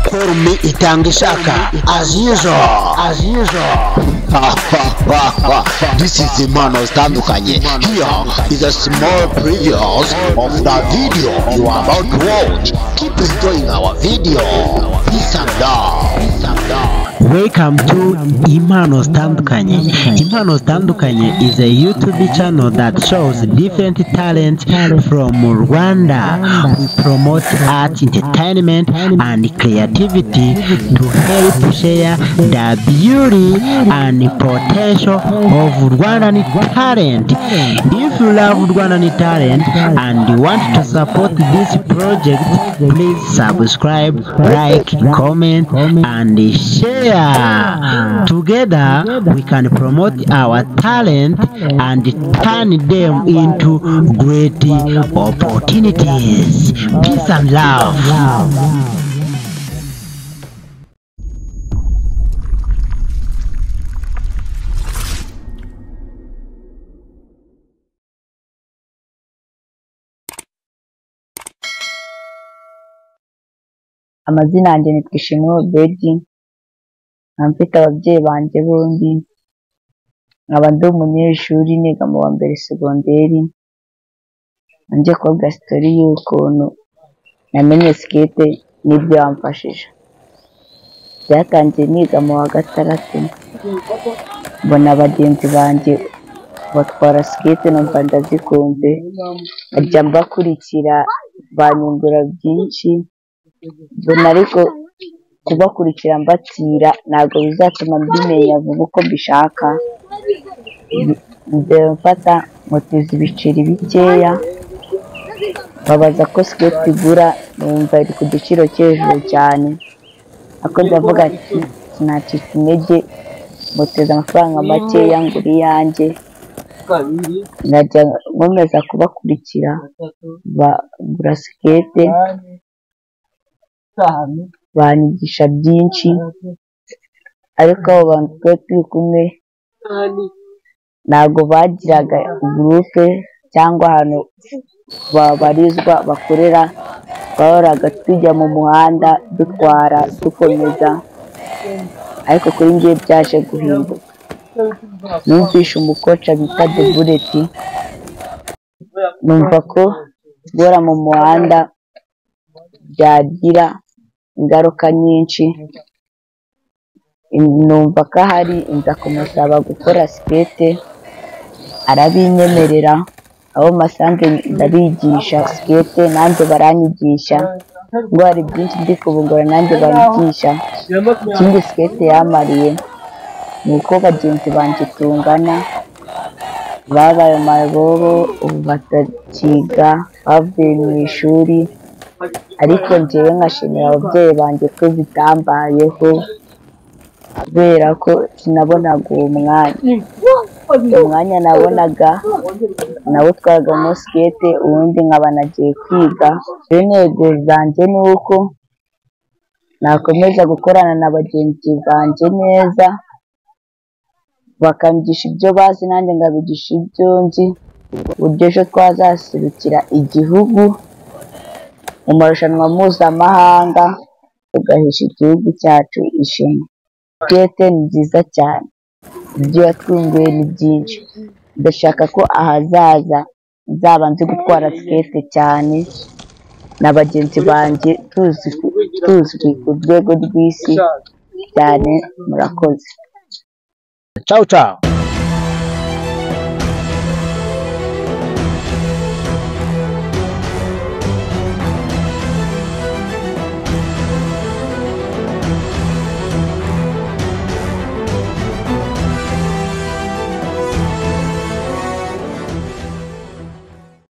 Call me Itangishaka as usual, as usual. This is Impano Zitandukanye. Here is a small preview of the video you are about to watch. Keep enjoying our video. Peace and love. Peace and love. Welcome to Impano Zitandukanye. Impano Zitandukanye is a YouTube channel that shows different talents from Rwanda. We promote art, entertainment, and creativity to help share the beauty and potential of Rwandan talent. If you love Rwandan talent and want to support this project, please subscribe, like, comment, and share. Together, we can promote our talent and turn them into great opportunities. Peace and love. Amazina yanjye nitwa Ishimwe Obedi, nkaba mfite ababyeyi banjye bombi, nkaba ndi umunyeshuri niga mu wa mbere segonderi. Ngiye kubabwira story y'ukuntu namenye skate n'ibyo yamfashije. Byatangiye niga mu wa gatandatu, mbona bagenzi banjye batwara skate numva ndazikunze, nkajya mbakurikira banyungura byinshi. Mbona ariko kubakurikira mbatira ntabwo bizatuma mbimenya vuba uko mbishaka. Mfata moteza ibiceri bikeya, babaza ko skate igura, numva iri ku giciro cyo hejuru cyane, ariko ndavuga ati sinacika intege, moteza amafaranga makeya ngura iyanjye, nkajya nkomeza kubakurikira bagura skate, banyigisha byinshi. Ariko abo bantu twari turi kumwe ntabwo bagiraga gurupe cyangwa ahantu babarizwa bakorera, twahoraga tujya mu muhanda dutwara dukomeza. Ariko kuri njye byaje guhinduka, numvishe umukoca bita Debuleti, numva ko guhora mu muhanda byagira ingaruka nyinshi, numva ko ahari nza kumusaba gukora skate, arabinyemerera. Abo masanze ndabigisha skate, nanjye baranyigisha, ngo hari byinshi ndi kubungura nanjye banyigisha. Ikindi skate yamariye ni uko bagenzi banjye tungana babaye mabobo, ubu batakiga, bavuye mu ishuri, ariko njyewe nkashimira ababyeyi banjye ko bitambayeho, kubera ko sinabonaga uwo mwanya. Umwanya nabonaga nawutwaragamo skate, ubundi nkaba nagiye kwiga. Intego zanjye ni uko nakomeza gukorana na bagenzi banjye neza, bakanyigisha ibyo bazi nanjye nkabigisha ibyo nzi, uburyo ejo twazaserukira igihugu mu marushanwa mpuzamahanga, tugahesha igihugu cyacu ishema. Skate ni nziza cyane, ibyo yatwunguye ni byinshi. Ndashaka ko ahazaza nzaba nzi gutwara skate cyane, na bagenzi banjye tuzwi ku rwego rw'isi cyane. Murakoze. Ciao ciao.